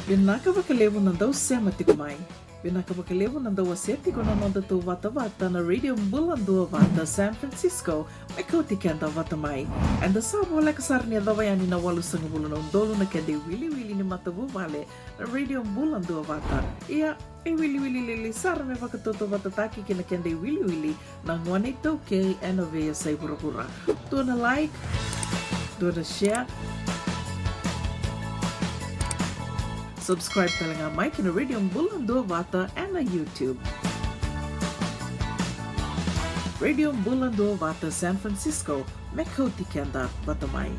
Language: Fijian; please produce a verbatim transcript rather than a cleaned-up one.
Vinaka vakalevu na dau sema tiko mai. Vinaka vakalevu na dau wasea tiko na noda tou vatavata na Radio Bula Duavata San Francisco, me kauti keda vata mai. Eda sa voleka sara ni yacova yani na walusagavulu na udolu na keda iwiliwili ni matavuvale na Radio Bula Duavata. Ia, e wiliwili lili sara me vakatautauvatataki ki na keda iwiliwili na gone iTaukei ena veiyasai vuravura. Dua na like, dua na share. Subscribe tale ga mai ki na Radio Bula Duavata ena YouTube. Radio Bula Duavata San Francisco, me kauti keda vata mai.